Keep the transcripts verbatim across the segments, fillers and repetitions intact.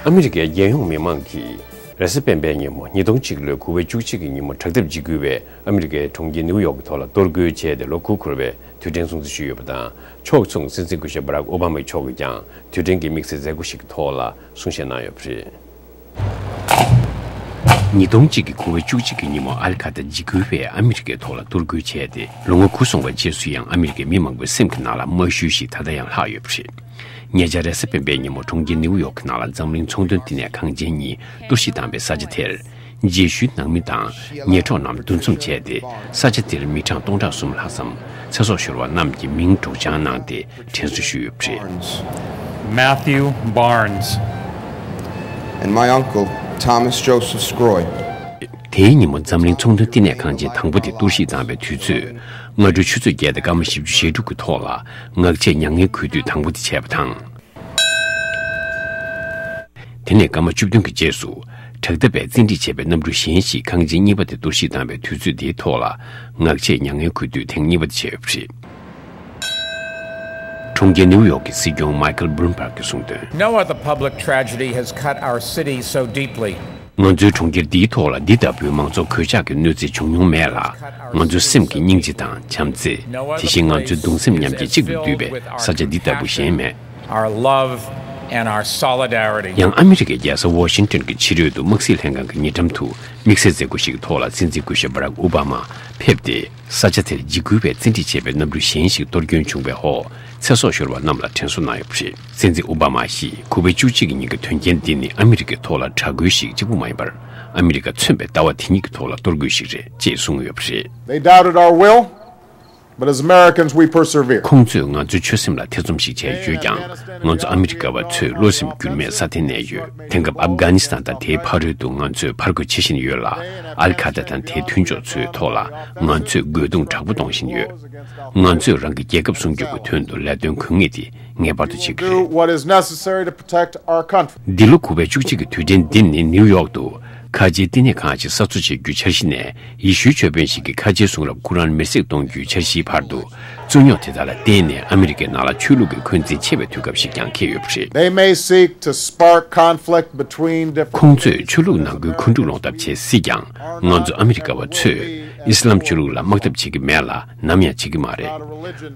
ཨ་མི་རི་ཀའི་རྒྱལ་ཡོངས་མི་མང་གིས་རེས་གཟའ་སྤེན་པའི་ཉིན་མོ་ཉིས་སྟོང་གཅིག་ལོའི་དགུ་པའི་བཅུ་གཅིག་གི་ཉིན་མོ་དྲག་འཐབ་འཇིགས་སྐུལ་བས་ཨ་མི་རི་ཀའི་གྲོང་ཁྱེར་ནིའུ་ཡོག་གི་ཐོག་ལ་གཏོར་རྒོལ་བྱས་ཏེ་ལོ་དགུ་འཁོར་བའི་དུས་དྲན་སྲུང་བརྩི་ཞུས་ཡོད་པ་དང་། ཕྱོགས་མཚུངས་སྲིད་འཛིན་སྐུ་ཞབས་བྷ་རག་ཨོ་བྷ་མ་མཆོག་གིས་ཀྱང་དུས་དྲན་གྱི་དམིགས་བསལ་མཛད་སྒོ་ཞིག་གི་ཐོག་ལ་གསུང་བཤད་གནང་ཡོད་པ་རེད། ཉིས་སྟོང་གཅིག་གི་དགུ་པའི་བཅུ་གཅིག་གི་ཉིན་མོ་ཨལ་ཁ་ཏར་འཇིགས་སྐུལ་བས་ཨ་མི་རི་ཀའི་ཐོག་ལ་གཏོར་རྒོལ་བྱས་ཏེ་ལོ་ངོ་དགུ་སོང་བའི་རྗེས་སུ་ཡང་ཨ་མི་རི་ཀའི་མི་མང་པོའི་སེམས་ཀྱི་ནང་ལ་རྨ་ཤུལ་ཞིག་ད་ལྟ་ཡང་ལྷག་ཡོད་པ་རེད། ཉེ་ཆར་རེས་གཟའ་སྤེན་པའི་ཉིན་མོ་གྲོང་ཁྱེར་ནིའུ་ཡོག་གི་ནང་ལ་འཛམ་གླིང་ཚོང་དོན་བསྟི་གནས་ཁང་ཆེན་གཉིས་གཏོར་བཤིག་བཏང་བའི་ས་ཆ་དེར། རྗེས་ཤུལ་ནང་མི་དང་ཉེ་གྲོགས་རྣམས་འདུ་འཛོམས་བྱས་ཏེ་ས་ཆ་དེར་མི་གྲངས་སྟོང་ཕྲག་གསུམ་ལྷག་ཙམ་ཚེ་སྲོག་ཤོར་བ་རྣམས་ཀྱི་མིང་སྒྲོག་སྦྱང་གནང་སྟེ་དྲན་གསོ་ཞུས་ཡོད་པ་རེད། Matthew Barnes. And my uncle, Thomas Joseph Scroy. དེའི་ཉིན་མོ་འཛམ་གླིང་ཚོང་དོན་བསྟི་གནས་ཁང་ཆེན་དང་པོ་དེ་གཏོར་བཤིག་བཏང་བའི་དུས་ཚོད་སྔ་དྲོའི་ཆུ་ཚོད་བརྒྱད་དང་སྐར་མ་བཞི་བཅུ་ཞེ་དྲུག་གི་ཐོག་ལ་ངག་བཅད་མྱ་ངན་གུས་འདུད་དང་པོ་དེ་བྱས་པ་དང་། དེ་ནས་སྐར་མ་བཅུ་བདུན་གྱི་རྗེས་སུ་དྲག་འཐབ་པས་བཙན་ཁྲིད་བྱས་པའི་གནམ་གྲུ་གཞན་ཞིག་ཁང་ཆེན་གཉིས་པ་དེ་གཏོར་བཤིག་བཏང་བའི་དུས་ཚོད་དེའི་ཐོག་ལ་ངག་བཅད་མྱ་ངན་གུས་འདུད་ཐེངས་གཉིས་པ་དེ་བྱས་ཡོད་པ་རེད། གྲོང་ཁྱེར་ནིའུ་ཡོག་གི་སྲིད་སྐྱོང་མའི་ཁལ་བྷུ་ལུམ་བྷག་གིས་གསུངས་དོན། No other public tragedy has cut our city so deeply. ང་ཚོའི་གྲོང་ཁྱེར་འདིའི་ཐོག་ལ་འདི་ལྟ་བུའི་མང་ཚོགས་གོད་ཆག་གི་གནོད་འཚེ་བྱུང་མྱོང་མེད་ལ། ང་ཚོའི་སེམས་ཀྱི་སྙིང་རྗེ་དང་བྱམས་བརྩེ། དེ་བཞིན་ང་ཚོའི་གདུང་སེམས་མཉམ་སྐྱེད་གཅིག་ཏུ་འདུས་པའི་ས་ཆ་འདི་ལྟ་བུ་གཞན་མེད། Our love and our solidarity. ཡང་ཨ་མི་རི་ཀའི་རྒྱལ་ས་ཝ་ཤིང་ཏོན་གྱི་ཕྱི་རོལ་དུ་དམག་སྲིད་ལྷན་ཁང་གི་ཉེ་འགྲམ་དུ་དམིགས་བསལ་མཛད་སྒོ་ཞིག་གི་ཐོག་ལ་སྲིད་འཛིན་སྐུ་ཞབས་བྷ་རག་ཨོ་བྷ་མ་ཕེབས་ཏེ། ས་ཆ་དེར་འཇིགས་སྐུལ་བས་བཙན་ཁྲིད་བྱས་པའི་གནམ་གྲུ་གཞན་ཞིག་གཏོར་སྐྱོན་བྱུང་བའི་འོག་ཚེ་སྲོག་ཤོར་བ་རྣམས་ལ་དྲན་གསོ་གནང་ཡོད་པ་རེད། སྲིད་འཛིན་ཨོ་བྷ་མ་གིས་དགུ་པའི་བཅུ་གཅིག་གི་ཉིན་གྱི་དོན་རྐྱེན་འདི་ནི་ཨ་མི་རི་ཀའི་ཐོག་ལ་དྲག་རྒོལ་ཞིག་གཅིག་པུ་མ་ཡིན་པར། ཨ་མི་རི་ཀ་མཚོན་པའི་ལྟ་བ་དེ་ཉིད་ཀྱི་ཐོག་ལ་གཏོར་རྒོལ་ཞིག་རེད་ཅེས་གསུངས་ཡོད་པ་རེད། They doubted our will, but as Americans, we persevere. ཁོང་ཚོས་ང་ཚོའི་ཆོད་སེམས་ལ་ཐེ་ཚོམ་ཞིག་བྱས་ཡོད་ཀྱང་། ང་ཚོ་ཨ་མི་རི་ཀ་བ་ཚོས་བློ་སེམས་འགྱུར་མེད་སྲ་བརྟན་གནས་ཡོད། དེང་སྐབས་ཨབ་གྷ་ནི་སི་ཐན་དང་དེའི་ཕ་རོལ་དུ་ང་ཚོས་ཕར་རྒོལ་བྱེད་བཞིན་ཡོད་ལ། ཨལ་ཁ་ཏ་དང་དེའི་མཐུན་ཕྱོགས་ཚོའི་ཐོག་ལ་ང་ཚོས་རྒོལ་རྡུང་དྲག་པོ་གཏོང་བཞིན་ཡོད། ང་ཚོས་རང་གི་རྒྱལ་ཁབ་སྲུང་སྐྱོབ་ཀྱི་དོན་དུ་ལས་དོན་དགོས་ངེས་དེ་ངེས་པར་དུ་བྱེད་ཀྱི་Do རེད། What is necessary to protect our country. འདི་ལོ་དགུ་པའི་བཅུ་གཅིག་གི་དུས་དྲན་འདི་ནི་ནིའུ་ཡོག་ཏུ་ཁ་ཆེའི་བསྟི་གནས་ཁང་ཞིག་གསར་བཟོ་བྱེད་རྒྱུའི་འཆར་གཞི་ནས་ཡེ་ཤུའི་ཆོས་དཔོན་ཞིག་གིས་ཁ་ཆེའི་གསུང་རབ་ཀུ་རཱན་མེར་སྲེག་གཏོང་རྒྱུའི་འཆར་གཞིའི་བར་དུ་རྩོད་རྙོག་དེ་དག་ལ་བརྟེན་ནས་ཨ་མི་རི་ཀའི་ནང་ལ་ཆོས་ལུགས་ཀྱི་འཁོན་འཛིན་ཆེ་བའི་དུས་སྐབས་ཤིག་ཀྱང་འཁེལ་ཡོད་པ་རེད། They may seek to spark conflict between different ཁོང་ཚོས་ཆོས་ལུགས་ནང་ཁུལ་འཁོན་འཁྲུག་སློང་ཐབས་བྱེད་སྲིད་ཀྱང་། ང་ཚོ་ཨ་མི་རི་ཀ་བ་ཚོས་ཨི་སི་ལམ་ཆོས་ལུགས་ལ་དམག་འཐབ་བྱེད་ཀྱི་མེད་ལ། ནམ་ཡང་བྱེད་ཀྱི་མ་རེད།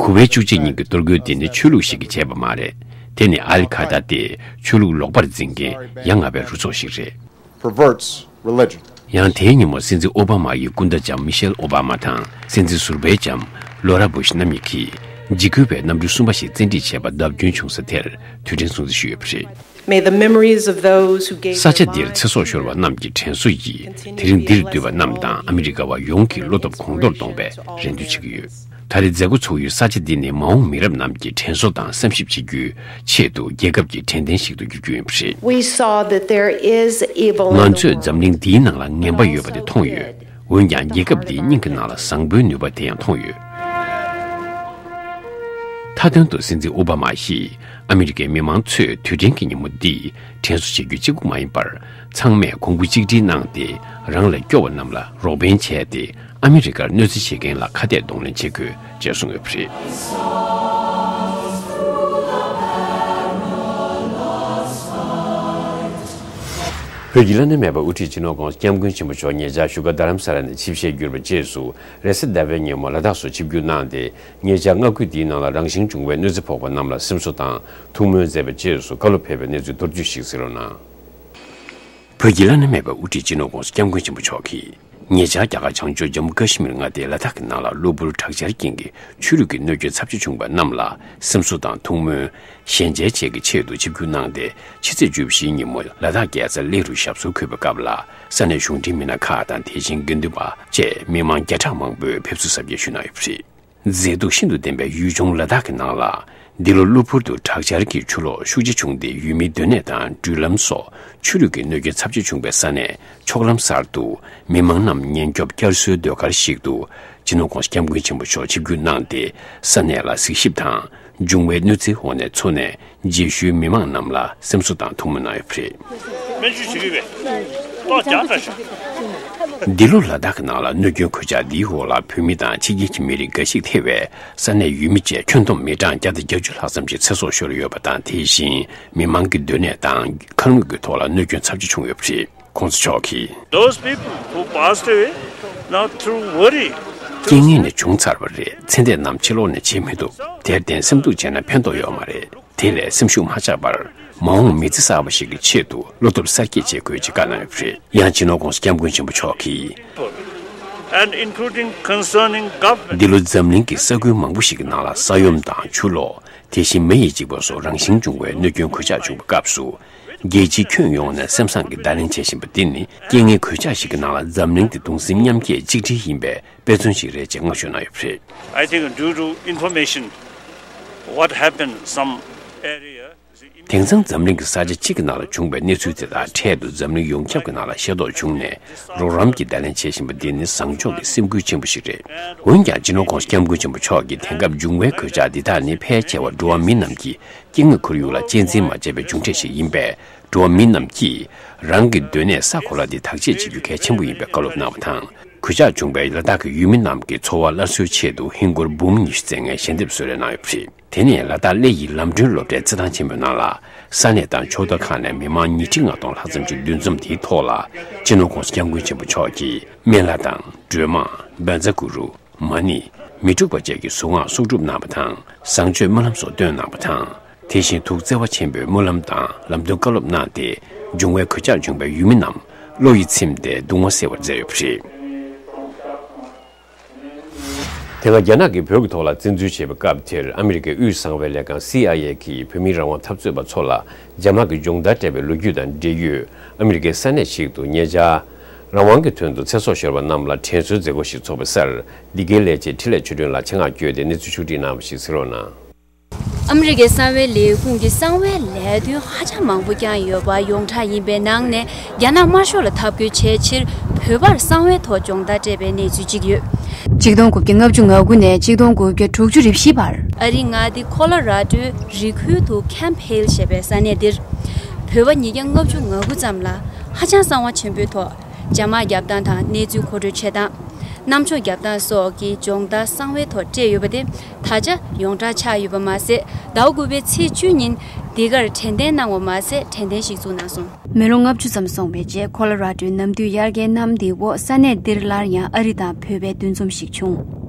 དགུ་པའི་བཅུ་གཅིག་ཉིན་གྱི་གཏོར་རྒོལ་དེ་ནི་ཆོས་ལུགས་ཤིག་གིས་བྱས་པ་མ་རེད། དེ་ནི་ཨལ་ཁ་ཏ་སྟེ་ཆོས་ལུགས་ལོག་པར་འཛིན་མཁན་ཡ་ང་བའི་རུ་ཚོགས་ཤིག་རེད། Perverts religion. ཡང་དེའི་ཉིན་མོ་སྲིད་འཛིན་ཨོ་བྷ་མ་ཡི་སྐུ་ཟླ་ལྕམ་མི་ཤེལ་ཨོ་བྷ་མ་དང་སྲིད་འཛིན་ཟུར་པའི་ལྕམ་ལོ་ར་བུ་ཤི་རྣམ་གཉིས་ཀྱིས་འཇིགས་སྐུལ་བའི་གནམ་གྲུ་གསུམ་པ་ཞིག་བཙན་ཁྲིད་བྱས་པ་བརྡབ་སྐྱོན་བྱུང་ས་དེར་དུས་དྲན་སྲུང་བརྩི་ཞུས་ཡོད་པ་རེད། May the memories of those who gave ས་ཆ་འདིར་ཚེ་སྲོག་ཤོར་བ་རྣམས་ཀྱི་དྲན་གསོ་ཡིས་དེ་རིང་འདིར་འདུས་པ་རྣམས་དང་ཨ་མི་རི་ཀ་བ་ཡོངས་ཀྱི་བློ་སྟོབས་གོང་མཐོར་གཏོང་བའི་རེ་འདུན་བྱེད་ཀྱི་ཡོད། ད་རེས་མཛད་སྒོ་ཚོགས་ཡུལ་ས་ཆ་འདི་ནི་མ་འོངས་མི་རབས་རྣམས་ཀྱི་དྲན་གསོ་དང་བསམ་ཞིབ་བྱེད་རྒྱུའི་ཆེད་དུ་རྒྱལ་ཁབ་ཀྱི་དྲན་རྟེན་ཞིག་ཏུ་འགྱུར་རྒྱུ་ཡིན་པ་རེད། We saw that there is evil in the world. ང་ཚོས་འཛམ་གླིང་འདིའི་ནང་ལ་ངན་པ་ཡོད་པ་དེ་མཐོང་ཡོད། འོན་ཀྱང་རྒྱལ་ཁབ་འདིའི་སྙིང་གི་ནང་ལ་བཟང་པོའི་ནུས་པ་དེ་ཡང་མཐོང་ཡོད། མཐའ་དོན་དུ་སྲིད་འཛིན་ཨོ་བྷ་མ་ཡིས་ཨ་མི་རི་ཀའི་མི་མང་ཚོས་དུས་དྲན་གྱི་ཉིན་མོ་འདི་དྲན་གསོ་བྱེད་རྒྱུ་གཅིག་པུ་མ་ཡིན་པར། ཚང་མས་གོང་བུ་གཅིག་སྒྲིལ་གནང་སྟེ་རང་ལས་སྐྱོ་བ་རྣམས་ལ་རོགས་ཕན་བྱས་ཏེ། ཨ་མི་རི་ཀར་གནོད་འཚེ་བྱེད་མཁན་ལ་ཁ་གཏད་གདོང་ལེན་བྱེད་དགོས་ཅེས་གསུངས་ཡོད་པ་རེད། བོད་ཀྱི་བླ་ན་མེད་པའི་དབུ་ཁྲིད་སྤྱི་ནོར་༧གོང་ས་༧སྐྱབས་མགོན་ཆེན་པོ་མཆོག་ཉེ་ཆར་བཞུགས་སྒར་རྡ་རམ་ས་ལ་ནས་ཆིབས་ཞལ་བསྒྱུར་བའི་རྗེས་སུ། རེས་གཟའ་ཟླ་བའི་ཉིན་མོ་ལ་དྭགས་སུ་ཆིབས་བསྒྱུར་གནང་སྟེ། ཉེ་ཆར་མངའ་ཁུལ་འདིའི་ནང་ལ་རང་བཞིན་བྱུང་བའི་གནོད་འཚེ་ཕོག་པ་རྣམས་ལ་སེམས་གསོ་དང་ཐུགས་སྨོན་མཛད་པའི་རྗེས་སུ་བཀའ་སློབ་ཕེབས་པའི་གནས་ཚུལ་མདོར་བསྡུས་ཤིག་གསན་རོགས་གནང་། བོད་ཀྱི་བླ་ན་མེད་པའི་དབུ་ཁྲིད་སྤྱི་ནོར་༧གོང་ས་༧སྐྱབས་མགོན་ཆེན་པོ་མཆོག་གིས། ཉེ་ཆར་རྒྱ་གར་བྱང་ཕྱོགས་ཇམ་མུ་ཀ་ཤི་མིར་མངའ་སྡེའི་ལ་དྭགས་ཀྱི་ནང་ལ་གློ་བུར་དྲག་ཆར་རྐྱེན་གྱིས་ཆོས་ལུགས་ཀྱི་གནོད་སྐྱོན་ཚབས་ཆེ་བྱུང་བ་རྣམས་ལ་སེམས་གསོ་དང་ཐུགས་སྨོན། ཞལ་མཇལ་བཅས་ཀྱི་ཆེད་དུ་ཆིབས་བསྒྱུར་གནང་སྟེ། ཕྱི་ཚེས་བཅུ་བཞིའི་ཉིན་མོ་ལ་དྭགས་རྒྱལ་ས་གླེ་རུ་ཞབས་སོར་འཁོད་པའི་སྐབས་ལ། ས་གནས་གཞུང་འབྲེལ་མི་སྣ་ཁག་དང་དེ་བཞིན་དགེ་འདུན་པ་བཅས་མི་མང་བརྒྱ་ཕྲག་མང་པོས་ཕེབས་བསུ་གཟབ་རྒྱས་ཞུས་གནང་ཡོད་པ་རེད། མཛེས་སྡུག་ཤིན་ཏུ་ལྡན་པའི་ཡུལ་ལྗོངས་ལ་དྭགས་ཀྱི་ནང་ལ། འདི་ལོ་གློ་བུར་དུ་དྲག་ཆར་གྱི་ཆུ་ལོག་ཤུགས་ཆེ་བྱུང་སྟེ། ཡུལ་མིའི་སྡོད་གནས་དང་འགྲུལ་ལམ་སོགས་ཆུ་ལུད་ཀྱི་གནོད་སྐྱོན་ཚབས་ཆེ་བྱུང་བའི་ས་གནས་ཕྱོགས་ལམ་གསར་དུ་མི་མང་རྣམས་ཉེན་སྐྱོབ་བསྐྱར་གསོའི་ཟློས་གར་ཞིག་ཏུ། སྤྱི་ནོར་༧གོང་ས་༧སྐྱབས་མགོན་ཆེན་པོ་མཆོག་ཆིབས་བསྒྱུར་གནང་སྟེ། ས་གནས་ལ་གཟིགས་ཞིབ་དང་། འབྱུང་བའི་གནོད་འཚེའི་འོག་ནས་འཚོ་གནས་རྗེས་ཤུལ་མི་མང་རྣམས་ལ་སེམས་གསོ་དང་ཐུགས་སྨོན་གནང་ཡོད་པ་རེད། སྨན་བཅོས་བྱེད་ཀྱི་ཡོད་པས། ཏོག་རྒྱག་དྲག་ཤག་འདི་ལོ་ལ་དྭགས་ཀྱི་ནང་ལ་གནོད་སྐྱོན་གོད་ཆག་འདིའི་འོག་ལ་བོད་མི་དང་ཕྱི་རྒྱལ་གྱི་མི་རིགས་འགའ་ཞིག་ཐེ་བའི་ས་གནས་ཡུལ་མི་བཅས་ཁྱོན་བསྡོམས་མི་གྲངས་བརྒྱ་དང་བརྒྱད་ཅུ་ལྷག་ཙམ་ཞིག་ཚེ་སྲོག་ཤོར་ཡོད་པ་དང་། དེ་བཞིན་མི་མང་གི་སྡོད་གནས་དང་ཁ་ལུད་ཀྱི་ཐོག་ལ་གནོད་སྐྱོན་ཚབས་ཆེ་བྱུང་ཡོད་པ་རེད། ༸གོང་ས་མཆོག་གིས། Those people who passed away, now through worry, རྐྱེན་ངན་ནི་བྱུང་ཚར་བ་རེད། ཚེ་འདས་རྣམས་ཕྱི་ལོགས་ནས་བརྗེད་མི་ཐུབ། དེར་བརྟེན་སེམས་སྡུག་བྱས་ན་ཕན་ཐོགས་ཡོད་མ་རེད། དེ་ལས་སེམས་ཤུགས་མ་ཆག་པར་མ་འོངས་མི་ཚེ་གསར་པ་ཞིག་གི་ཆེད་དུ་བློ་སྟོབས་གསར་སྐྱེད་བྱེད་དགོས་ཅེས་བཀའ་གནང་ཡོད་པ་རེད། ཡང་སྤྱི་ནོར་༸གོང་ས་༸སྐྱབས་མགོན་ཆེན་པོ་མཆོག་གིས། And including concerning government. འདི་ལོ་འཛམ་གླིང་གི་ས་ཁུལ་མང་པོ་ཞིག་གི་ནང་ལ་ས་ཡོམ་དང་ཆུ་ལོག་དེ་བཞིན་མེ་ཡི་འཇིགས་པ་སོགས་རང་བཞིན་བྱུང་བའི་གནོད་སྐྱོན་གོད་ཆག་བྱུང་བའི་སྐབས་སུ། རྒྱལ་སྤྱིའི་ཁྱོན་ཡོངས་ནས་སེམས་བཟང་གིས་བརྡ་ལན་བྱེད་བཞིན་པ་འདི་ནི། རྐྱེན་ངན་གོད་ཆག་ཞིག་གི་ནང་ལ་འཛམ་གླིང་འདི་གདུང་སེམས་མཉམ་སྐྱེད་གཅིག་སྒྲིལ་ཡིན་པའི་དཔེ་མཚོན་ཞིག་རེད་ཅེས་བསྔགས་བརྗོད་གནང་ཡོད་པ་རེད། I think due to information, what happened some area. དེང་སང་འཛམ་གླིང་གི་ས་ཆ་གཅིག་གི་ནང་ལ་བྱུང་བའི་གནས་ཚུལ་དེ་དག་འཕྲལ་དུ་འཛམ་གླིང་ཡོངས་ཁྱབ་ཀྱི་ནང་ལ་ཤེས་རྟོགས་བྱུང་ནས། རོགས་རམ་གྱི་བརྡ་ལན་བྱེད་བཞིན་པ་འདི་ནི་བཟང་ཕྱོགས་ཀྱི་སེམས་འགུལ་ཆེན་པོ་ཞིག་རེད། འོན་ཀྱང་སྤྱི་ནོར་༸གོང་ས་༸སྐྱབས་མགོན་ཆེན་པོ་མཆོག་གིས། དེང་སྐབས་འབྱུང་བའི་གོད་ཆག་འདི་དག་ནི་ཕལ་ཆེ་བ་འགྲོ་བ་མི་རྣམས་ཀྱིས་སྐྱེ་དངོས་ཁོར་ཡུག་ལ་གཅེས་འཛིན་མ་བྱས་པའི་འབྱུང་འཕྲད་ཞིག་ཡིན་པས། འགྲོ་བ་མི་རྣམས་ཀྱིས་རང་གི་སྡོད་གནས་ས་གོ་ལ་འདི་བདག་གཅེས་བྱེད་རྒྱུ་གལ་ཆེན་པོ་ཡིན་པའི་བཀའ་སློབ་གནང་བ་དང་། གོད་ཆག་བྱུང་བའི་ལ་དྭགས་ཀྱི་ཡུལ་མི་རྣམས་ཀྱི་འཚོ་བ་སླར་གསོའི་ཆེད་དུ་ཧིན་སྒོར་འབུམ་ཉི་ཤུ་བཙལ་མཁན་ཞལ་འདེབས་གསོལ་རས་གནང་ཡོད་པ་རེད། དེ་ནས་ལ་དྭགས་གླེ་ཡི་ལམ་གྲོན་སློབ་གྲྭའི་རྩེད་ཐང་ཆེན་མོའི་ནང་ལ། ས་གནས་དང་ཕྱོགས་མཐའ་ཁག་ནས་མི་མང་ཉིས་ཁྲི་ལྔ་སྟོང་ལྷག་ཙམ་ཞིག་འདུ་འཛོམས་དེའི་ཐོག་ལ། སྤྱི་ནོར་༸གོང་ས་༸སྐྱབས་མགོན་ཆེན་པོ་མཆོག་གིས་སྨན་བླ་དང་སྒྲོལ་མ། བཛྲ་གུ་རུ། མ་ཎི། མི་འཁྲུགས་པ་བཅས་ཀྱི་གཟུངས་སྔགས་གསོག་སྒྲུབ་གནང་བ་དང་། བཟང་སྤྱོད་སྨོན་ལམ་སོགས་བཏོན་གནང་བ་དང་། དེ་བཞིན་ཐུགས་བརྩེ་བ་ཆེན་པོས་སྨོན་ལམ་དང་ལམ་སྟོན་བཀའ་སློབ་གནང་སྟེ། འབྱུང་བའི་གོད་ཆག་བྱུང་བའི་ཡུལ་མི་རྣམས་བློ་ཡིད་ཚིམ་སྟེ་གདུང་བ་སེལ་བར་མཛད་ཡོད་པ་རེད། དེ་སྔ་རྒྱ་ནག་གིས་བོད་ཀྱི་ཐོག་ལ་བཙན་འཛུལ་བྱས་པའི་སྐབས་དེར། ཨ་མི་རི་ཀའི་དབུས་གསང་བའི་ལས་ཁང་སི་ཨའི་ཨེ་གིས་བོད་མིའི་རང་དབང་འཐབ་རྩོད་པ་ཚོ་ལ་རྒྱ་དམག་གི་སྦྱོང་བརྡར་སྤྲད་པའི་ལོ་རྒྱུས་དང་འབྲེལ་ཡོད། ཨ་མི་རི་ཀའི་ས་གནས་ཤིག་ཏུ་ཉེ་ཆར། རང་དབང་གི་དོན་དུ་ཚེ་སྲོག་ཤོར་བ་རྣམས་ལ་དྲན་གསོའི་མཛད་སྒོ་ཞིག་ཚོགས་པའི་སར། འདི་གའི་ལས་བྱེད་འཕྲིན་ལས་ཆོས་སྒྲོན་ལགས་ཆེད་མངགས་བསྐྱོད་དེ་གནས་ཚུལ་ཕྱོགས་བསྒྲིགས་གནང་བ་ཞིག་གཟིགས་རོགས་གནང་། ཨ་མི་རི་ཀའི་གསང་བའི་ལས་ཁུངས་ཀྱིས་གསང་བའི་ལས་དོན་ཧ་ཅང་མང་པོ་བསྐྱངས་ཡོད་པ་ཡོངས་གྲགས་ཡིན་པའི་ནང་ནས། རྒྱ་ནག་དམར་ཤོག་ལ་འཐབ་རྒོལ་བྱེད་ཕྱིར་བོད་པར་གསང་བའི་ཐོག་སྦྱོང་བརྡར་སྤྲད་པའི་གནས་ཚུལ་གཅིག་ཡོད། ཆིག་སྟོང་དགུ་བརྒྱ་ལྔ་བཅུ་ང་དགུ་ནས་ཆིག་སྟོང་དགུ་བརྒྱ་དྲུག་ཅུ་རེ་བཞི་བར། ཨ་རིའི་མངའ་སྡེ་ཁོ་ལོ་ར་ཌོའི་རི་ཁུལ་དུ་ཁེམ་ཧེལ་ཞེས་པའི་ས་གནས་འདིར། བོད་པ་ཉིས་བརྒྱ་ལྔ་བཅུ་ང་དགུ་ཙམ་ལ་ཧ་ཅང་གསང་བ་ཆེན་པོའི་ཐོག་རྒྱ་དམག་རྒྱབ་སྟངས་དང་གནས་ཚུལ་མཁོ་སྤྲོད་བྱེད་སྟངས། རྣམ་ཅོག་རྒྱབ་སྟངས་སོགས་ཀྱི་སྦྱོང་བརྡར་གསང་བའི་ཐོག་སྤྲད་ཡོད་པ་དེ་ད་ཆ་ཡོངས་གྲགས་ཆགས་ཡོད་པ་མ་ཟད། ཟླ་བ་དགུ་པའི་ཚེས་བཅུ་ཉིན་འདི་གར་དྲན་རྟེན་གནང་བ་མ་ཟད། དྲན་རྟེན་ཞིག་བཙུགས་གནང་སོང་། མི་ལོ་ལྔ་བཅུ་ཙམ་སོང་བའི་རྗེས། ཁོ་ལོ་ར་ཌོའི་ནམ་དུས་དབྱར་ཁའི་གནམ་བདེ་བོ། ས་གནས་འདིར་སླར་ཡང་ཨ་རི་དང་བོད་པའི་འདུ་འཛོམས་ཤིག་བྱུང་།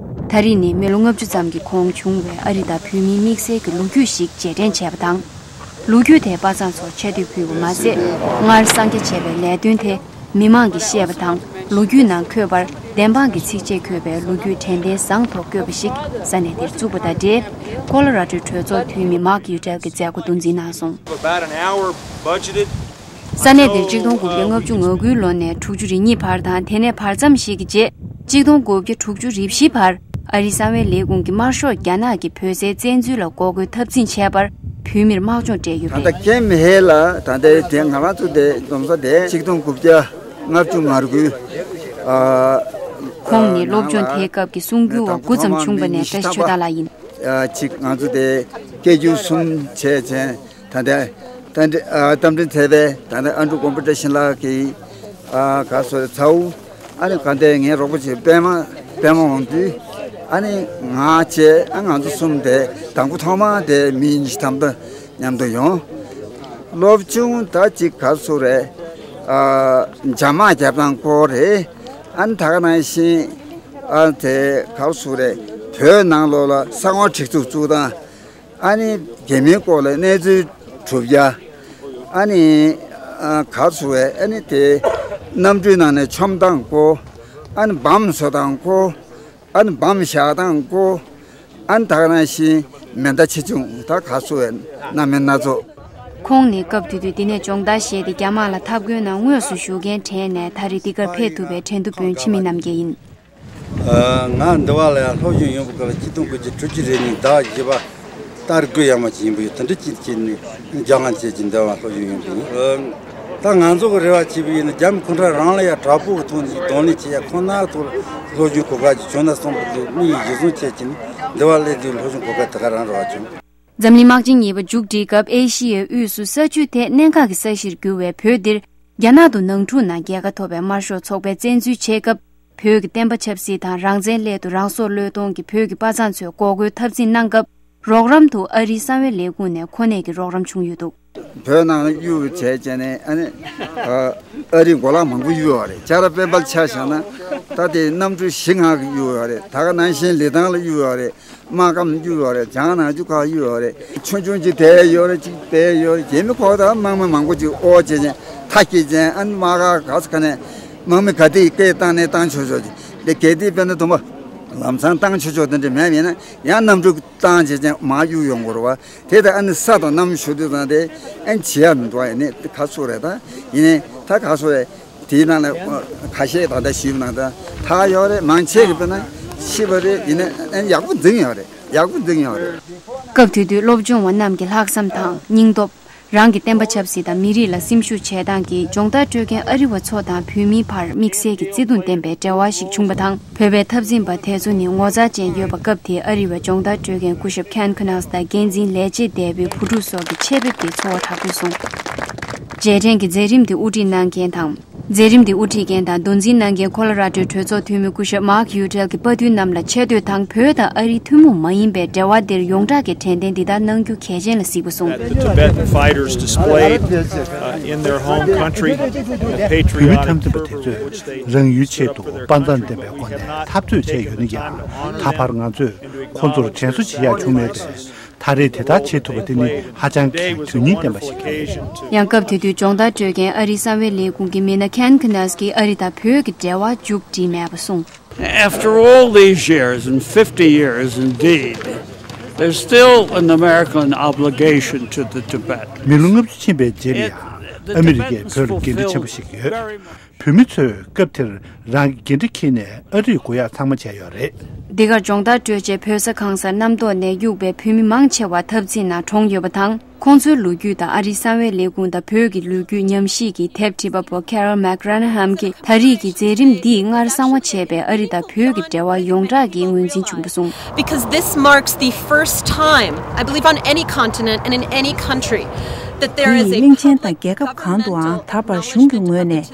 ད་རེས་ནི་མི་ལོ་ལྔ་བཅུ་ཙམ་གྱི་གོང་བྱུང་བའི་ཨ་རི་དང་བོད་མིའི་དམིགས་བསལ་གྱི་ལོ་རྒྱུས་ཤིག་རྗེས་དྲན་བྱས་པ་དང་། ལོ་རྒྱུས་དེའི་པ་སངས་ཚོར་ཆེ་བསྟོད་ཕུལ་བ་མ་ཟད། སྔར་གསང་རྒྱ་བྱས་པའི་ལས་དོན་དེ་མི་མང་གིས་ཤེས་པ་དང་། ལོ་རྒྱུས་ནང་འཁོད་པར་བདེན་དཔང་གི་ཚིགས་བཅད་འཁོད་པའི་ལོ་རྒྱུས་དྲན་རྟེན་བཟང་ཐོག་བཀོད་པ་ཞིག་ས་གནས་དེར་བཙུགས་པ་དང་འབྲེལ། ཁོ་ལོ་ར་ཌོའི་གྲོས་ཚོགས་འཐུས་མི་མཱག་ཡུ་ཏེལ་གྱིས་མཛད་སྒོ་འདུ་འཛིན་གནང་སོང་། About an hour budgeted. ས་གནས་འདིར་ཆིག་སྟོང་དགུ་བརྒྱ་ལྔ་བཅུ་ང་དགུའི་ལོ་ནས་དྲུག་ཅུ་རེ་གཉིས་བར་དང་། དེ་ནས་བར་མཚམས་ཤིག་གི་རྗེས་ཆིག་སྟོང་དགུ་བརྒྱ་དྲུག་ཅུ་རེ་བཞི་བར། ཨ་རིའི་གསང་བའི་ལས་ཁུངས་ཀྱིས་དམར་ཤོག་རྒྱ་ནག་གིས་བོད་སའི་བཙན་འཛུལ་ལ་འགོག་རྒོལ་འཐབ་འཛིང་བྱས་པར་བོད་མིར་དམག་སྦྱོང་སྤྲད་ཡོད་ད་ལྟ་པས། ཀེམ་ཧེ་ལ་ད་ལྟའི་དེ་ང་རང་ཚོ་དེ་འཛོམས་ས་དེ་ཆིག་སྟོང་དགུ་བརྒྱ་ལྔ་བཅུ་ང་དགུ། ཨ། ཁོང་ནི་སློབ་སྦྱོང་དེའི་སྐབས་ཀྱི་གསུང་སྒྱུར་བ་དགུ་ཙམ་བྱུང་བ་ནས་བཀྲ་ཤིས་ཆོས་བདག་ལགས་ཡིན། ཨ། ཅིག་ང་ཚོ་དེ་སྐད་སྒྱུར་གསུམ་བྱས་བྱས། ད་ལྟ་རྟ་མགྲིན་ཨ། རྟ་མགྲིན་ཚལ་པའི་ད་ལྟ་ཨ་འབྲུག་དགོན་པ་བཀྲ་ཤིས་ལགས་ཀྱིས། ཨ། ག་སོ་རེ་ཚའུ། ཨ་ནི་ག་འདྲས་ངའི་རོགས་པ་ཅིག་པད་མ། པད་མ་འོང་དུས། ཨ་ནི་ང་བཅས་ཨ་ང་ཚོ་གསུམ་དེ་དང་པོ་ཐོག་མ་དེ་མི་ཉི་ཤུ་ཐམ་པ་མཉམ་དུ་ཡོང་། སློབ་ཆུང་ད་ཅིག་ག་སོ་རེ། ཨ། རྒྱ་དམག་རྒྱབ་སྟངས་སྐོར་རེད། ཨ་ནི་ད་ག་ནང་བཞིན། ཨ། དེ་ག་སོ་རེ། བོད་ནང་ལོགས་ལ་ས་ཁོངས་སྒྲིག་འཛུགས་བཙུགས་སྟངས། ཨ་ནི་རྒྱ་མིའི་སྐོར་ལ་གནས་ཚུལ་སྒྲུབ་ཡ། ཨ་ནི་ཨ་ག་ཚུ་བས་ཨ་ནི་དེ་གནམ་གྲུའི་ནང་ནས་མཆོང་སྟངས་སྐོར། ཨ་ནི་བམ་བཟོ་སྟངས་སྐོར། ཨ་ནི་བམ་བཞག་སྟངས་སྐོར། ཨ་ནི་ད་ག་ནང་བཞིན་མེ་མདའ་ཆེ་ཆུང་ད་ག་ཚུ་བས་སྣ་མིན་སྣ་ཚོགས། ཁོང་ནི་སྐབས་དེ་དུས་འདི་ནས་སྦྱོང་བརྡར་བཞེས་ཏེ་རྒྱ་དམག་ལ་འཐབ་རྒོལ་ནང་དངོས་སུ་ཞུགས་མཁན་གྲས་ནས་ད་རེས་འདི་གར་ཕེབས་ཐུབ་པའི་ཁྲེན་ཏུ་དཔོན་འཆི་མེད་རྣམ་རྒྱལ་ཡིན། ང་འདི་བ་ལ་ཡང་སློབ་སྦྱོང་ཡོང་བའི་སྐབས་ལ་ཆིག་སྟོང་དགུ་བརྒྱ་དྲུག་ཅུ་རེ་གཉིས་ཟླ་བ་བཞི་པ་ལྟར་དགོས་ཡ་མ་ཅིག་ཡིན་པ་ཡོད། དེ་འདྲ་ཅིག་བྱས་ནས་རྒྱ་གང་བྱས་ཀྱི་འདི་བ་སློབ་སྦྱོང་ཡོང་གི་ཡིན། ད་ང་ཚོ་གི་རེ་བ་བྱས་པ་ཡིན་ན་རྒྱ་མི་ཁོང་ཁྲ་རང་ལ་ཡ་དྲག་པོ་གི་ཐོག་ནས་གདོང་ལེན་བྱེད་ཡ་ཁོ་ན་ཐོག་སློབ་སྦྱོང་གོ་སྐབས་ཅིག་བྱུང་ན་བསམ་པ་དེ་དམིགས་ཡུལ་གཞིར་བཟུང་བྱས་ཀྱི་ནི་འདི་བ་སླེབས་དུས་སློབ་སྦྱོང་གོ་སྐབས་དེ་ག་རང་རེ་བ་བྱུང་། འཛམ་གླིང་དམག་ཆེན་གཉིས་པ་མཇུག་སྒྲིལ་སྐབས་ཨེ་ཤི་ཡའི་དབུས་སུ་ས་ཆུ་དེ་གནད་འགག་གི་ས་གཞིར་གྱུར་བའི་བོད་འདིར། རྒྱ་ནག་ཏུ་ནང་འཁྲུག་ནང་རྒྱལ་ཁ་ཐོབ་པའི་དམར་ཤོག་ཚོགས་པས་བཙན་འཛུལ་བྱས་སྐབས། བོད་ཀྱི་བསྟན་པ་ཆབ་སྲིད་དང་རང་བཙན་སླད་དུ་རང་སྲོག་བློས་གཏོང་གིས་བོད་ཀྱི་དཔའ་མཛངས་ཚོས་འགོག་རྒོལ་འཐབ་འཛིང་གནང་སྐབས། རོགས་རམ་དུ་ཨ་རིའི་གསང་བའི་ལས་ཁུངས་ནས་ཁོ་ནས་ཀྱི་རོགས་རམ་བྱུང་ཡོད་འདུག། བོད་ནང་ལ་གཡུག་བྱས་བྱས་ནས་ཨ་ནི་ཨ་རིའི་གོ་ལག་མང་པོ་གཡུག་ཡོད་རེད། ཇ་ར་པེ་པལ་ཆ་བཞག་ན་ད་དེ་གནམ་གྲུ་བཞི་ལྔ་གི་གཡུག་ཡོད་རེད། ད་ག་ནང་བཞིན་ལི་ཐང་ལ་གཡུག་ཡོད་རེད། སྨར་ཁམས་གཡུག་ཡོད་རེད། བྱང་ནག་ཆུ་ཁ་གཡུག་ཡོད་རེད། ཆུང་ཆུང་ཅིག་དེ་ཡོད་རེད། ཅིག་དེ་ཡོད་རེད། རྗེས་མི་ཁོག་ད་དམག་མི་མང་པོ་ཅིག་ཨོ་བྱས་ནས་མཐའ་སྐྱེལ་བྱས་ཨ་ནི་དམག་སྒར་ག་ས་ག་ནས་དམག་མི་ག་དེ་སྐད་བཏང་ནས་བཏང་ཆོག་ཆོག་ཅིག་དེ་གལ་ཏེ་དཔེར་ན་དུམ་པ་ལམ་སང་བཏང་ཆོག་ཆོག་དེ་འདྲ་མེད་མེད་ན་ཡང་གནམ་གྲུ་བཏང་བྱས་ཅན་མར་གཡུག་ཡོང་དགོས་རེད་བ། དེ་ལྟར་ཨ་ནི་ས་དང་གནམ་ཞུ་དུས་ཙང་དེ་ཨ་ནི་བྱེད་ཡ་མི་འདུག་བ། ཡིན་ནའི་ཁ་སོ་རེད། ད་ཡིན་ནའི་ད་ཁ་སོ་རེད། དེའི་ནང་ལ་ཁ་ཤས་ད་ལྟ་ཞུས་པ་ནང་ད་ད་ཡོད་རེད། མང་ཆེ་གི་དཔེར་ན་ཤི་བ་རེད། ཡིན་ནའི་ཨ་ནི་ཡག་པོ་འཛིན་ཡོད་རེད། ཡག་པོ་འཛིན་ཡོད་རེད། སྐབས་དེ་དུས་སློབ་སྦྱོང་བ་རྣམས་ཀྱི་ལྷག་བསམ་དང་སྙིང་སྟོབས། རང་གི་བསྟན་པ་ཆབ་སྲིད་དང་མི་རིགས་ལ་སེམས་ཤུགས་བྱེད་སྟངས་ཀྱིས་སྦྱོང་བརྡར་སྤྲོད་མཁན་ཨ་རི་བ་ཚོ་དང་བོད་མིའི་བར་དམིགས་བསལ་གྱི་བརྩེ་དུང་ལྡན་པའི་འབྲེལ་བ་ཞིག་བྱུང་བ་དང་། བོད་པའི་འཐབ་འཛིང་པ་དེ་ཚོ་ནི་ངོ་མཚར་ཅན་ཡོད་པ། སྐབས་དེའི་ཨ་རི་བའི་སྦྱོང་བརྡར་སྤྲོད་མཁན་སྐུ་ཞབས་Ken Knaus་དང་འགན་འཛིན་ལས་བྱེད་འདས་པོའི་བུ་ཕྲུག་སོགས་ཀྱི་ཆེད་ཕེབས་དེ་ཚོར་བ་དྲག་པོས་བཟུང་། རྗེས་དྲན་གྱི་མཛད་རིམ་དེ་དབུ་ཁྲིད་གནང་མཁན་དང་། མཛད་རིམ་དེ་དབུ་ཁྲིད་མཁན་དང་མདོ་འཛིན་གནང་མཁན་ཁོ་ལོ་ར་ཌོའི་གྲོས་ཚོགས་འཐུས་མི་སྐུ་ཞབས་Mark Udell་གྱིས་པ་དུས་རྣམས་ལ་ཆེ་བསྟོད་དང་། བོད་དང་ཨ་རིའི་ཐུན་མོང་མ་ཡིན་པའི་འབྲེལ་བ་འདིར་ཡོངས་གྲགས་ཀྱི་དྲན་རྟེན་འདི་ལྟར་གནང་རྒྱུ་གལ་ཆེན་ལ་གཟིགས་པ་གསུངས། That the Tibetan fighters displayed, uh, in their home country the བོད་མི་འཐབ་འཛིང་པ་དེ་ཚོས་རང་ཡུལ་ཆེད་དུ་དཔའ་མཛངས་ལྡན་པའི་སྒོ་ནས་འཐབ་རྩོད་བྱས་ཡོད་ན་ཡང་། ད་བར་ང་ཚོས་ཁོང་ཚོར་དྲན་གསོ་བྱེད་ཡག་བྱུང་མེད་པས། ད་རེས་དེ་ལྟར་བྱེད་ཐུབ་པ་དེ་ནི་ཧ་ཅང་གི་དོན་སྙིང་ལྡན་པ་ཞིག་རེད། ཡང་སྐབས་དེ་དུས་སྦྱོང་བརྡར་སྤྲོད་མཁན་ཨ་རིའི་གསང་བའི་ལས་ཁུངས་ཀྱི་མི་སྣ་Ken Knaus་གིས་ཨ་རི་དང་བོད་ཀྱི་འབྲེལ་བ་མཇུག་སྒྲིལ་མེད་པ་གསུངས། After all these years, and fifty years indeed, there's still an American obligation to the Tibet. མི་ལོ་ལྔ་བཅུ་ཕྱིན་པའི་རྗེས་ལ་ཡང་ཨ་མི་རི་ཀས་བོད་ལ་འགན་འཁྲི་ཆེན་པོ་ཞིག་ཡོད། བོད་མི་ཚོས་སྐབས་དེར་རང་གི་འགན་འཁྲི་འཁྱེར་ནས་ཨ་རིར་དགོས་ཡག་ཚང་མ་བྱས་ཡོད་རེད། འདི་གར་སྦྱོང་བརྡར་སྤྲོད་ཆེད་བོད་ས་གང་སར་གནམ་ཐོག་ནས་གཡུག་པའི་བོད་མི་མང་ཆེ་བ་འཐབ་འཛིང་ནང་གྲོངས་ཡོད་པ་དང་། ཁོང་ཚོའི་ལོ་རྒྱུས་དང་ཨ་རིའི་གསང་བའི་ལས་ཁུངས་དང་བོད་ཀྱི་ལོ་རྒྱུས་ཉམས་ཞིབ་ཀྱི་དེབ་བྲིས་པ་པོ་Carol McGranaghamགིས་ད་རེས་ཀྱི་མཛད་རིམ་འདིས་སྔར་གསང་བ་བྱས་པའི་ཨ་རི་དང་བོད་ཀྱི་འབྲེལ་བ་ཡོངས་གྲགས་ཀྱི་ངོས་འཛིན་བྱུང་བ་གསུངས། Because this marks the first time, I believe, on any continent and in any country, that there འདི་is ཡིས་a གླིང་ཆེན་དང་རྒྱལ་ཁབ་གང་དུའང་ད་བར་གཞུང་གི་ངོས་ནས་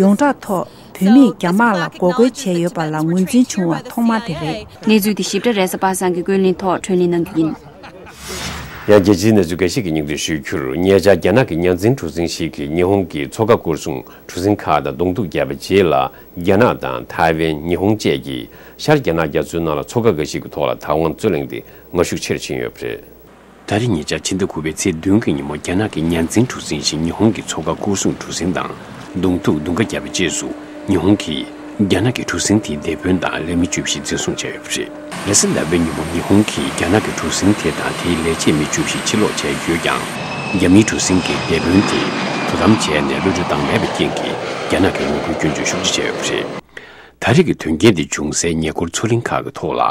ཡོངས་གྲགས་ཐོག་བོད་མིས་རྒྱ་དམག་ལ་འགོག་རྒོལ་བྱས་ཡོད་པ་ལ་ངོས་འཛིན་བྱུང་བ་ཐོག་མ་དེ་རེད། གནས་ཚུལ་འདི་ཞིབ་ཕྲ་རེས་གཟའ་པ་སངས་ཀྱི་བཀོད་ལེན་ཐོག་འཕྲོས་ལེན་གནང་རྒྱུ་ཡིན། ཡང་རྒྱལ་སྤྱིའི་གནས་ཚུལ་འགའ་ཞིག་གི་སྙིང་བསྡུས་ཞུས་ཁུལ། ཉེ་ཆར་རྒྱ་ནག་གི་གཉའ་འཛིན་གྲུ་གཟིངས་ཤིག་གིས་ཉི་ཧོང་གི་མཚོ་ཁ་སྐོར་སྲུང་གྲུ་གཟིངས་ཁག་དང་གདོང་ཐུག་བརྒྱབ་པའི་རྗེས་ལ། རྒྱ་ནག་དང་ཐའེ་ཝན། ཉི་ཧོང་བཅས་ཀྱིས་ཤར་རྒྱ་ནག་རྒྱ་མཚོའི་ནང་ལ་མཚོ་ཁ་འགའ་ཞིག་གི་ཐོག་ལ་དང་དབང་རྩོད་གླེང་དེ་ངར་ཤུགས་ཆེ་རུ་ཕྱིན་ཡོད་པ་རེད། ད་རེས་ཉེ་ཆར་ཕྱི་ཟླ་དགུ་པའི་ཚེས་བདུན་གྱི་ཉིན་མོ་རྒྱ་ནག་གི་གཉའ་འཛིན་གྲུ་གཟིངས་ཤིག་ཉི་ཧོང་གི་མཚོ་ཁ་སྐོར་སྲུང་གྲུ་གཟིངས་དང་གདོང་ཐུག་རྡུང་ཁ་བརྒྱབ་པའི་རྗེས་སུ། ཉི་ཧོང་གིས་རྒྱ་ནག་གི་གྲུ་གཟིངས་དེའི་སྡེ་དཔོན་དང་ལས་མི་བཅུ་བཞི་འཛིན་བཟུང་བྱས་ཡོད་པ་རེད། རེས་གཟའ་ཟླ་བའི་ཉིན་མོ་ཉི་ཧོང་གིས་རྒྱ་ནག་གི་གྲུ་གཟིངས་དེ་དང་དེའི་ལས་བྱེད་མི་བཅུ་བཞི་ཕྱིར་སློག་བྱས་ཡོད་ཀྱང་། རྒྱ་མིའི་གྲུ་གཟིངས་ཀྱི་སྡེ་དཔོན་དེས་དོ་དམ་བྱས་ནས་གློད་གྲོལ་བཏང་མེད་པའི་རྐྱེན་གྱིས། རྒྱ་ནག་གིས་ངོ་རྒོལ་སྐྱོན་བརྗོད་ཤུགས་ཆེ་བྱས་ཡོད་པ་རེད། ད་རེས་ཀྱི་དོན་རྐྱེན་འདི་བྱུང་སའི་ཉེ་འཁོར་མཚོ་གླིང་ཁག་གི་ཐོག་ལ།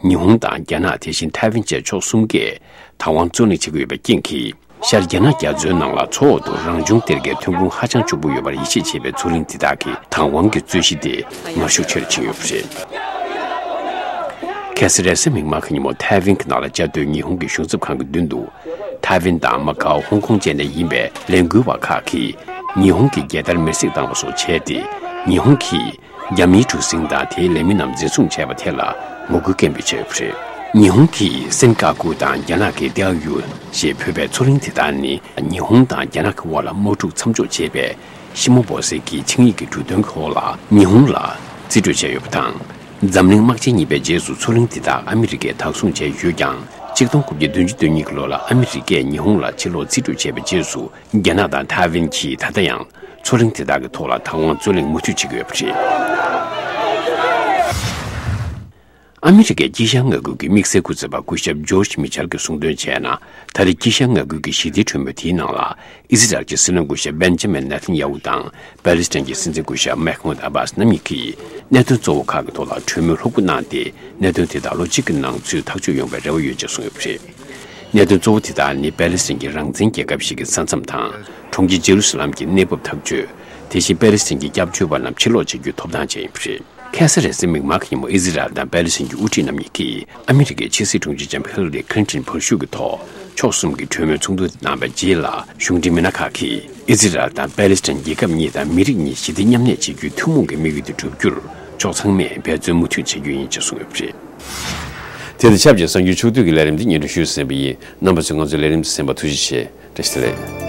ཉི་ཧོང་དང་རྒྱ་ནག། དེ་བཞིན་ཐའེ་ཝན་བཅས་ཕྱོགས་གསུམ་ཀས་དང་དབང་རྩོད་གླེང་བྱེད་ཀྱི་ཡོད་པའི་རྐྱེན་གྱིས། ཤར་རྒྱ་ནག་རྒྱ་མཚོའི་ནང་ལ་མཚོ་འོག་ཏུ་རང་བྱུང་གཏེར་ཁའི་ཐོན་ཁུངས་ཧ་ཅང་ཕྱུག་པོ་ཡོད་པར་ཡིད་ཆེས་བྱེད་པའི་མཚོ་གླིང་དེ་དག་གི་དང་དབང་གི་རྩོད་གཞི་དེ་ངར་ཤུགས་ཆེ་རུ་ཕྱིན་ཡོད་པ་རེད། ཁ་སང་རེས་གཟའ་མིག་དམར་གྱི་ཉིན་མོ་ཐའེ་ཝན་གྱི་ནང་ལ་བཅའ་སྡོད་ཉི་ཧོང་གི་གཞུང་ཚབ་ཁང་གི་མདུན་དུ། ཐའེ་ཝན་དང་མ་ཀའོ། ཧོང་ཀོང་བཅས་ནས་ཡིན་པའི་ལས་འགུལ་བ་ཁག་གིས་ཉི་ཧོང་གི་རྒྱལ་དར་མེར་སྲེག་བཏང་བ་སོགས་བྱས་ཏེ། ཉི་ཧོང་གིས་རྒྱ་མིའི་གྲུ་གཟིངས་དང་དེའི་ལས་མི་རྣམས་འཛིན་བཟུང་བྱས་པ་དེ་ལ་ངོ་རྒོལ་སྐད་འབོད་བྱས་ཡོད་པ་རེད། ཉི་ཧོང་གིས་སན་ཀ་ཀུ་དང་རྒྱ་ནག་གི་ཏེའོ་ཡུ་ཞེས་འབོད་པའི་མཚོ་གླིང་དེ་དག་ནི། ཉི་ཧོང་དང་རྒྱ་ནག་གི་དབར་ལ་དམག་འཁྲུག་མཚམས་འཇོག་བྱེད་པའི་ཤི་མོ་བོ་སེ་གི་ཆིངས་ཡིག་གི་འབྲུ་དོན་གྱི་འོག་ལ་ཉི་ཧོང་ལ་རྩིས་སྤྲོད་བྱས་ཡོད་པ་དང་། འཛམ་གླིང་དམག་ཆེན་གཉིས་པའི་རྗེས་སུ་མཚོ་གླིང་དེ་དག་ཨ་མི་རི་ཀས་བདག་བཟུང་བྱས་ཡོད་ཀྱང་། གཅིག་སྟོང་དགུ་བརྒྱ་བདུན་ཅུ་དོན་གཉིས་ཀྱི་ལོ་ལ་ཨ་མི་རི་ཀས་ཉི་ཧོང་ལ་ཕྱིར་སློག་རྩིས་སྤྲོད་བྱས་པའི་རྗེས་སུ། རྒྱ་ནག་དང་ཐའེ་ཝན་གྱིས་ད་ལྟ་ཡང་མཚོ་གླིང་དེ་དག་གི་ཐོག་ལ་དང་དབང་རྩོད་གླེང་མུ་མཐུད་བྱེད་ཀྱི་ཡོད་པ་རེད། ཨ་མི་རི་ཀའི་དཀྱིལ་ཤར་མངའ་ཁུལ་གྱི་དམིགས་བསལ་སྐུ་ཚབ་པ་སྐུ་ཞབས་ཇོརྗ་མི་ཆལ་གྱིས་གསུངས་དོན་བྱས་ན། ད་རེས་དཀྱིལ་ཤར་མངའ་ཁུལ་གྱི་ཞི་བདེའི་གྲོས་མོལ་དེའི་ནང་ལ། ཨི་ཟི་རལ་གྱི་སྲིད་བློན་སྐུ་ཞབས་བན་ཇ་མིན་ནེ་ཐན་ཡ་ཧུ་དང་པེ་ལི་སི་ཐན་གྱི་སྲིད་འཛིན་སྐུ་ཞབས་མེག་མུད་ཨ་བྷཱས་རྣམ་གཉིས་ཀྱིས་གནད་དོན་གཙོ་བོ་ཁག་གི་ཐོག་ལ་གྲོས་མོལ་ལྷུག་པོ་གནང་སྟེ། གནད་དོན་དེ་དག་ལོ་གཅིག་གི་ནང་ཚུད་ཐག་གཅོད་ཡོང་བའི་རེ་བ་ཡོད་ཅེས་གསུངས་ཡོད་པ་རེད། གནད་དོན་གཙོ་བོ་དེ་དག་ནི་པེ་ལི་སི་ཐན་གྱི་རང་བཙན་རྒྱལ་ཁབ་ཞིག་གི་ས་མཚམས་དང་། གྲོང་ཁྱེར་ཇེ་རུ་སི་ལམ་གྱི་གནས་བབ་ཐག་གཅོད། དེ་བཞིན་པེ་ལི་སི་ཐན་གྱི་སྐྱབས་བཅོལ་བ་རྣམས་ཕྱིར་སློག་བྱ་རྒྱུའི་ཐོབ་ཐང་བཅས་ཡིན་པ་རེད། ཁ་སང་རེས་གཟའ་མིག་དམར་གྱི་ཉིན་མོ་ཨི་ཟི་རལ་དང་པེ་ལི་སི་ཐན་གྱི་དབུ་ཁྲིད་རྣམ་གཉིས་ཀྱིས་ཨ་མི་རི་ཀའི་ཕྱི་སྲིད་དྲུང་ཆེ་ལྕམ་ཧི་ལ་རི་ཁི་ལིན་ཏོན་བར་ཞུགས་ཀྱི་ཐོག་ཕྱོགས་གསུམ་གྱི་གྲོས་མོལ་ཚོགས་འདུ་གནང་བའི་རྗེས་ལ། གཞུང་འབྲེལ་མི་སྣ་ཁག་གིས་ ཨི་ཛི་རལ་དང་པེ་ལེ་སི་ཐན་རྒྱལ་ཁབ་གཉིས་དང་མི་རིགས་གཉིས་ཞི་བདེ་མཉམ་གནས་བྱེད་རྒྱུའི་ཐུན་མོང་གི་དམིགས་ཡུལ་དེ་བསྒྲུབ་རྒྱུར་ཕྱོགས་ཚང་མས་འབད་བརྩོན་མུ་མཐུད་བྱེད་རྒྱུ་ཡིན་ཅེས་གསུངས་ཡོད་པ་རེད། དེ་དང་ཆབས་ཅིག་གསར་འགྱུར་ཕྱོགས་བསྡུས་ཀྱི་ལས་རིམ་འདི་སྙན་སྒྲོན་ཞུས་ཟིན་པ་ཡིན། རྣམ་པ་ཚོས་ང་ཚོའི་ལས་རིམ་གསན་པར་ཐུགས་རྗེ་ཆེ། བཀྲ་ཤིས་བདེ་ལེགས།